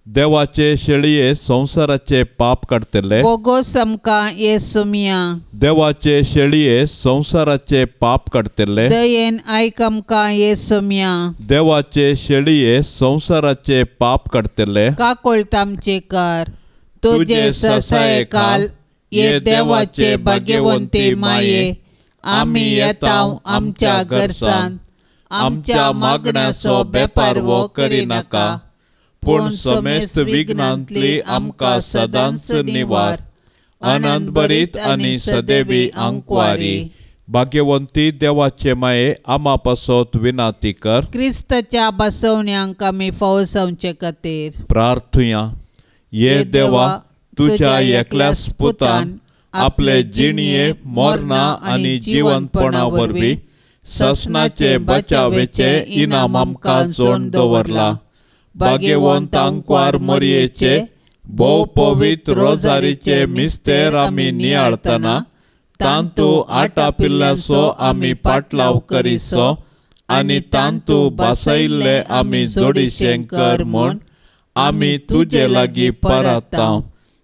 देवाचे शेळये संवसाराचे पाप काडटले,
बोगोस आमकां येसुमिया।
देवाचे शेळये संवसाराचे पाप काडटले,
दयेन आयक आमकां येसुमिया।
देवाचे शेळये संवसाराचे पाप काडटले,
काकोळत आमचे कर। तुजे ससायकाल ये देवाचे भाग्यवंती माये, आमी येता आमच्या घरसान, आमच्या मागण्याचो बेपारवो करिनाका,
पूण समेस्त विघ्नांतली आमकां सदांच निवार। आनंदभरीत आनी सदैवी आंकवारी। भाग्यवंती देवाचे माये, आमा पासत विनाती कर।
क्रिस्ताच्या बसवण्यांक आमी फावो जावचे खातीर
प्रार्थुया। ये देवा, तुझ्या एकल्याच पुतान आपले जिणये मरणा आनी जिवंतपणा वरवीं ससनाचे बचावेचे इनाम आमकां जोड दवरला। भाग्यवंत आंकवार मोरयेचे भोव पवित्र रोजारीचे मिस्तेर आमी नियाळतना तांतू आटापिल्ल्याचो आमी पाटलाव करिसो आनी तांतू बसयल्ले आमी जोडीशें कर म्हूण आमी तुजे लागीं परता।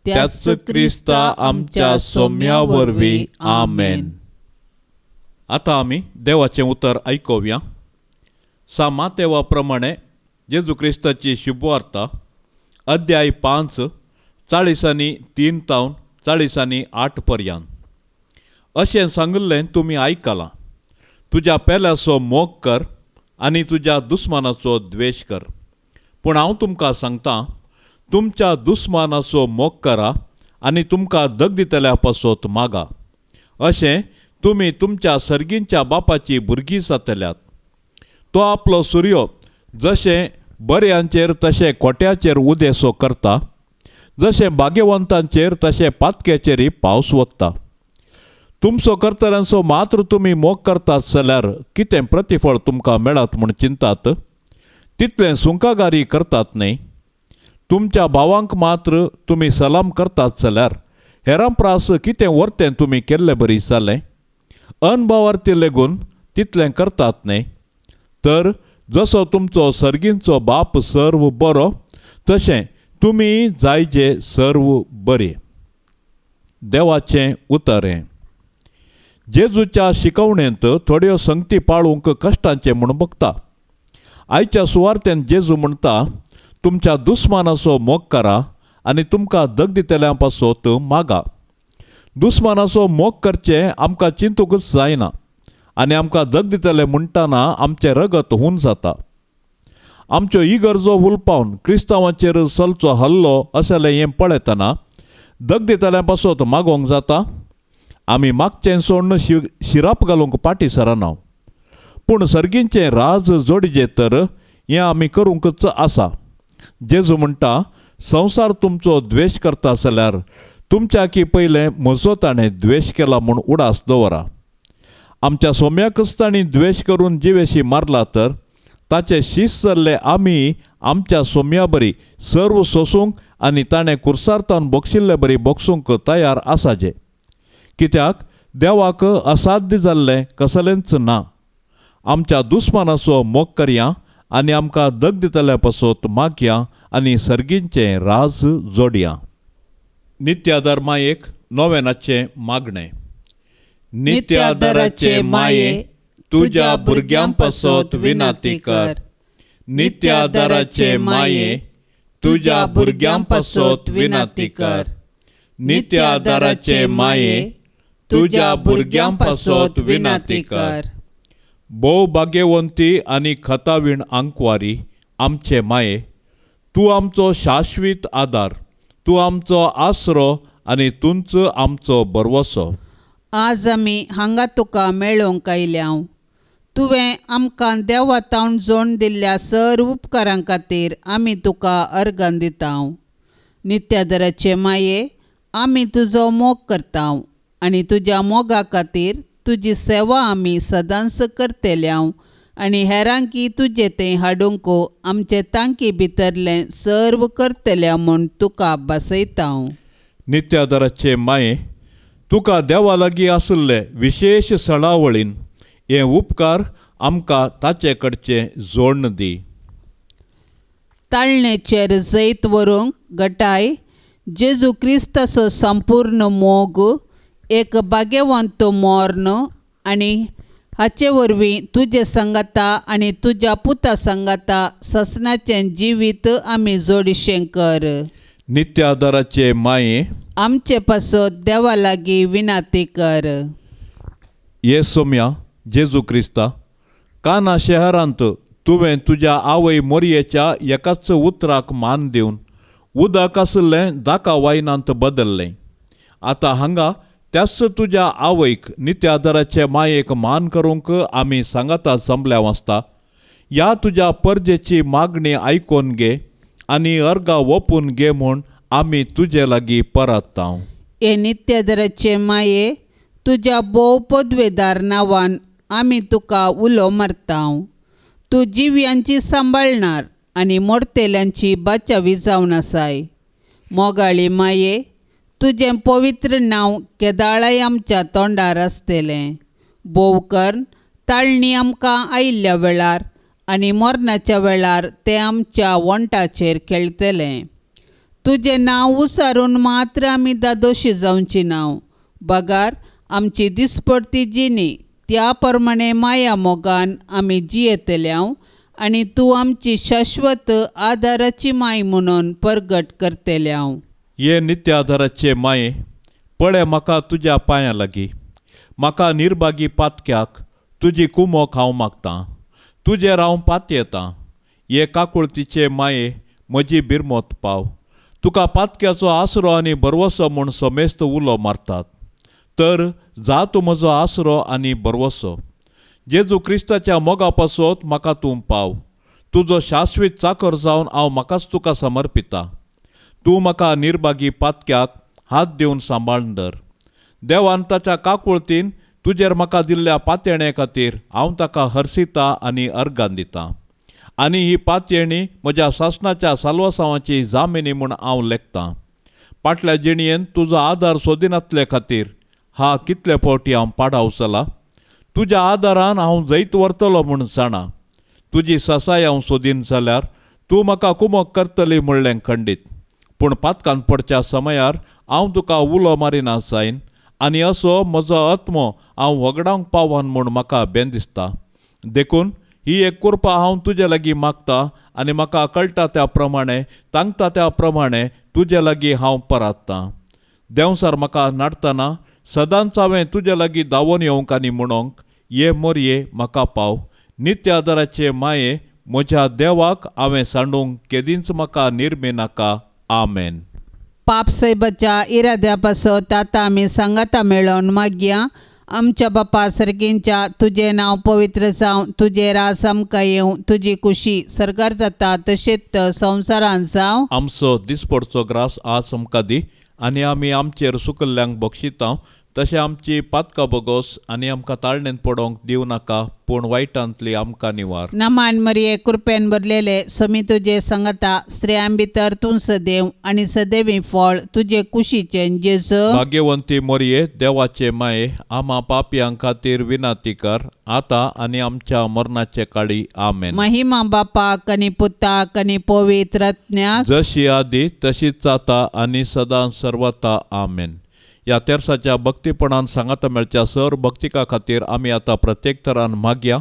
त्याच क्रिस्ता आमच्या सोम्या वरवीं, आमेन। आतां आमी देवाचें उतर आयकुया। सा मातेवा प्रमाणे जेजू क्रिस्ताची शुभवार्ता अध्याय 5 40 3 तावन 48 पर्यंत। अशें सांगिल्लें तुमी आयकलां. तुज्या पेल्याचो मोग कर आनी तुज्या दुस्मानाचो द्वेश कर. पूण हांव तुमकां सांगतां, तुमच्या दुस्मानाचो मोग करा आनी तुमकां दग दितल्या पासत मागा. अशें तुमी तुमच्या सर्गींच्या बापाची भुरगीं जातल्यात. तो आपलो सुर्यो जशें बऱ्यांचेर तशें कोट्याचेर उदेसो करता, जशें भाग्यवंतांचेर तशें पातक्याचेरय पावस वता. तुमचो करतल्यांचो मात्र तुमी मोग करतात जाल्यार कितें प्रतिफळ तुमकां मेळत म्हूण चिंतात? तितलें सुंकागारी करतात न्हय? तुमच्या भावांक मात्र तुमी सलाम करतात जाल्यार हेरां प्रास कितें वर्तें तुमी केल्ले बरी जालें? अनभावार्थी लेगून तितलें करतात न्हय? तर जसो तुमचो सर्गींचो बाप सर्व बरो तशें तुमी जायजे सर्व बरे. देवाचें उतर हें. जेजूच्या शिकवणेंत थोड्यो संगती पाळूंक कश्टांचें म्हूण बगता. आयच्या सुवार्तेन जेजू म्हणटा, तुमच्या दुस्मानाचो मोग करा आनी तुमकां दग दितल्यां पासत मागा. दुस्मानाचो मोग करचें आमकां चिंतूंकच जायना आनी आमकां दग दितले म्हणटना आमचें रगत हून जाता. आमच्यो इगर्जो हुलपावन क्रिस्तांवांचेर चलचो हल्लो असलें हें पळयतना दग दितल्यां पासत मागोवंक जाता. आमी मागचें सोडून शिराप घालूंक फाटीं सरना. पूण सर्गींचें राज जोडीजे तर हें आमी करूंकच आसा. जेजू म्हणटा, संवसार तुमचो द्वेश करता जाल्यार तुमच्या की पयलें म्हजो ताणें द्वेश केला म्हूण उडास दवरा. आमच्या सोम्याकच तांणी द्वेश करून जिवेशी मारला तर ताचे शीस जाल्ले आमी आमच्या सोम्या बरी सर्व सोसूंक आनी ताणें कुर्सारतान बक्षिल्ले बरी बक्षूंक तयार आसाजे. कित्याक देवाक असाध्य जाल्लें कसलेंच ना. आमच्या दुस्मानाचो मोग करया आनी आमकां दग दितल्या पासत मागया आनी सर्गींचें राज जोडया. नित्यादार मायेक नोवेनाचें मागणें. नित्यादाराचे माये, तुज्या भुरग्यां पासत विनंती कर. नित्यादाराचे माये, तुज्या भुरग्यां पासत विनंती कर. नित्यादाराचे माये, तुज्या भुरग्यां पासत विनंती कर. भोव भाग्यवंती आनी खतावीण आंकवारी आमचे माये, तूं आमचो शाश्वीत आदार, तूं आमचो आसरो आनी तूंच आमचो भरवसो.
आज आमी हांगा तुका मेळोवंक आयल्या. तुवें आमकां देवा तावन जोड दिल्ल्या सर्व उपकारां खातीर आमी तुका अर्गां दिता. नित्यादराचे माये, आमी तुजो मोग करता आनी तुज्या मोगा खातीर तुजी सेवा आमी सदांच करतल्या आनी हेरांकी तुजें तें हाडूंक आमचे तांकी भितरलें सर्व करतल्या म्हूण तुका बसयता.
नित्यादराचे माये, तुका देवा लागीं आशिल्ले विशेश सणावळीन हे उपकार आमकां ताचे कडचें जोडण दी.
ताळणेचेर जैत व्हरूंक गटाय जेजू क्रिस्ताचो संपूर्ण मोग, एक भाग्यवंत मर्ण आनी हाचे वरवीं तुजे सांगाता आनी तुज्या पुता सांगाता ससनाचें जिवीत आमी जोडिशें कर.
नित्यादाराचे माये,
आमचे पासत देवा लागीं विनंती कर.
ये सोम्या जेजू क्रिस्ता, काना शहरांत तुवें तुज्या आवय मोरयेच्या एकाच उतराक मान दिवन उदक आशिल्लें दाका वायनांत बदल्लें. आतां हांगा त्याच तुज्या आवयक नित्यादाराचे मायेक मान करूंक आमी सांगाता जमल्या वाचता. ह्या तुज्या परजेची मागणी आयकून घे आनी अर्गा ओपून घे म्हूण आमी तुजे लागीं परतता.
हे नित्यादराचे माये, तुज्या भोव पदवेदार नांवान आमी तुका उलो मारता. तूं जिव्यांची सांबाळणार आनी मोडतेल्यांची बाचावी जावन आसाय. मोगाळी माये, तुजें पवित्र नांव केदाळाय आमच्या तोंडार आसतलें. भोव करून ताळणी आमकां आयिल्ल्या वेळार आनी मरणाच्या वेळार तें आमच्या वंटाचेर खेळटलें. तुजें नांव उसारून मात्र आमी दादोशी जावची नांव, बगार आमची दिसपडती जिणी त्या प्रमाणे माया मोगान आमी जियेतल्या आनी तूं आमची शाश्वत आदाराची माय म्हणून परगट करतल्या.
हे नित्याधाराचे माये, पळय म्हाका तुज्या पांयां लागीं, म्हाका निर्भागी पातक्याक तुजी कुमोक हांव मागतां. तुजेर हांव पातयेतां. हे काकुळतीचे माये म्हजी बिरमत पाव. तुका पातक्याचो आसरो आनी भरवसो म्हूण समेस्त उलो मारतात, तर जा तूं म्हजो आसरो आनी भरवसो. जेजू क्रिस्ताच्या मोगा पासत म्हाका तूं पाव. तुजो शाश्वीत चाकर जावन हांव म्हाकाच तुका समर्पिता. तूं म्हाका निर्भागी पातक्याक हात दिवन सांबाळून धर. देवान ताच्या काकुळतीन तुजेर म्हाका दिल्ल्या पातयेणे खातीर हांव ताका हर्सिता आनी अर्गान दितां. आनी ही पातयेणी म्हज्या सासणाच्या साल्वासांवाची जामिनी म्हूण हांव लेखतां. फाटल्या जिणयेन तुजो आदार सोदिनातले खातीर हा कितले फावटी हांव पाडाव चला. तुज्या आदारान हांव जैत व्हरतलो म्हूण जाणा. तुजी ससाय हांव सोदीन जाल्यार तूं म्हाका कुमक करतली म्हणलें खंडीत. पूण पातकान पडच्या समयार हांव तुका उलो मारिना जायन आनी असो म्हजो आत्मो हांव वगडावंक पावन म्हूण म्हाका बेन दिसता. देखून ही एक कृपा हांव तुजे लागीं मागता आनी म्हाका कळटा त्या प्रमाणे तांकता त्या प्रमाणे तुजे लागीं हांव पराततां. देंवसार म्हाका नाडटना सदांच हांवें तुजे लागीं धांवून येवंक आनी म्हणोंक ये मोरये म्हाका पाव. नित्य आदाराचे माये म्हज्या देवाक हांवें सांडूंक केदींच म्हाका निर्मी नाका. आमेन.
पाप सायबाच्या इराद्या पासत आतां आमी सांगाता मेळोवन मागया. आमच्या बापा सर्गींच्या तुजें नांव पवित्र जावं, तुजें राज आमकां येवं, तुजी कुशी सर्गार जाता तशेंच संवसारांत जावं.
आमचो दिसपडचो ग्रास आज आमकां दी आनी आमी आमचेर सुकल्ल्यांक बक्षितां तशें आमची पातकां बोगोस आनी आमकां ताळणेंत पडोवंक दिवं नाका, पूण वायटांतली आमकां निवार.
नमान मरिये कृपेन भरलेले समी तुजे सांगता, स्त्रियां भितर तूं सदैव आनी सदैवी फळ तुजे कुशीचें जेजू.
भाग्यवंती मोरये देवाचे माये आमा पापयां खातीर विनंती कर आतां आनी आमच्या मरणाचे काळी. आमेन.
महिमा बापाक आनी पुताक आनी पवित्र आत्म्याक,
जशी आदी तशीच आतां आनी सदां सर्वता. आमेन. ह्या तेर्साच्या भक्तीपणान सांगाता मेळच्या सर भक्तिका खातीर आमी आतां प्रत्येक तरान मागया.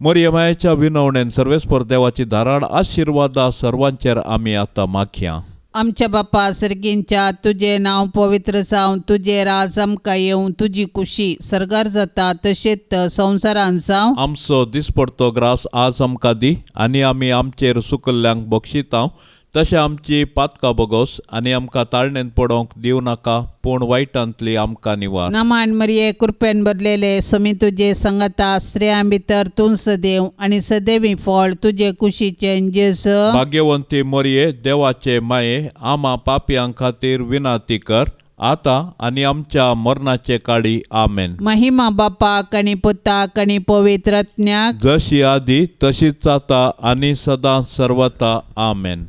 मोरये मायेच्या विनवणेन सर्वेस्पर देवाची धाराळ आशिर्वादा सर्वांचेर आमी आतां मागया.
आमच्या बापा सर्गींच्या तुजें नांव पवित्र जावं, तुजें राज आमकां येवं, तुजी कुशी सर्गार जाता तशेंच संवसारांत जावं.
आमचो दिसपडतो ग्रास आज आमकां दी आनी आमी आमचेर सुकल्ल्यांक बक्षितां तशें आमची पातकां बोगोस आनी आमकां ताळणेंत पडोवंक दिवं नाका, पूण वायटांतली आमकां निवार.
नमान मरिये कृपेन भरलेले समी तुजे सांगता, स्त्रियां भितर तूं सदैव आनी सदैवी फळ तुजे कुशीचें जेजू.
भाग्यवंती मोरये देवाचे माये आमा पापयां खातीर विनंती कर आतां आनी आमच्या मरणाचे काळी. आमेन.
महिमा बापाक आनी पुताक आनी पवित्र आत्म्याक,
जशी आदी तशीच आतां आनी सदां सर्वता. आमेन.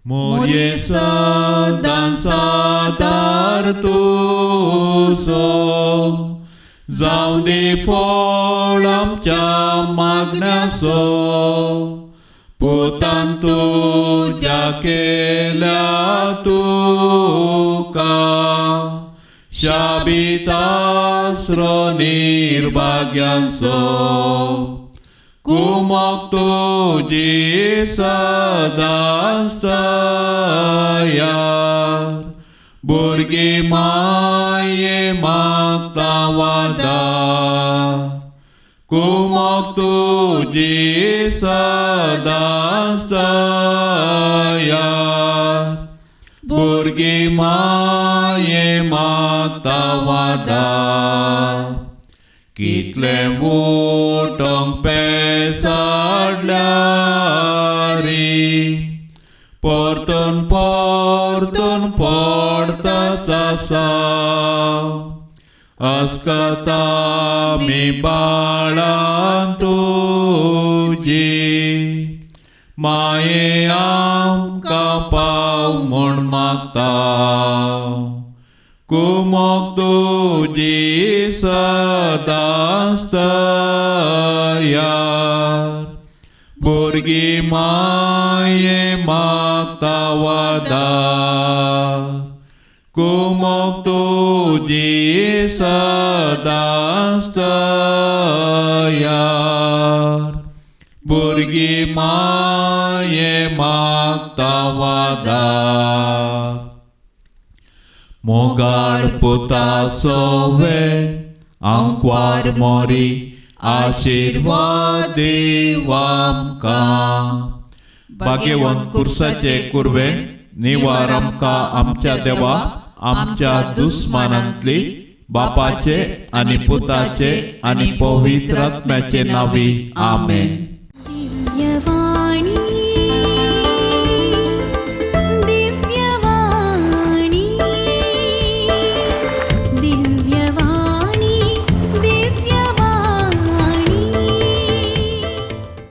मोरये सदां सादार तुजो जावं दी फळ आमच्या मागण्याचो, पुतान तुज्या केल्या तुका शाबीत आसरो निर्भाग्यांचो. कुमक तुजी सदांच तयार, भुरगीं माये मागता वादार. कुमक तुजी सदांच तयार, भुरगीं माये मागता वादार. कितले उठोंक पेसाडल्यारी परतून परतून पडता सासा, अस्कता मी बाळां तुजी माये आमकां पाव म्हूण मागता. कुमक तुजी सदांच तयार, भुरगीं माये मागता वादार. कुमक तुजी सदांच तयार, भुरगीं माये मागता वादार. मोगाळ पुता सोवे आंकवार मोरी आशिर्वाद दीव आमकां. भाग्यवंत कुर्साचे कुर्वेन निवार आमकां आमच्या देवा आमच्या दुस्मानांतली बापाचे आनी पुताचे आनी पवित्र आत्म्याचे नांवी. आमेन.
दिव्यवाणी.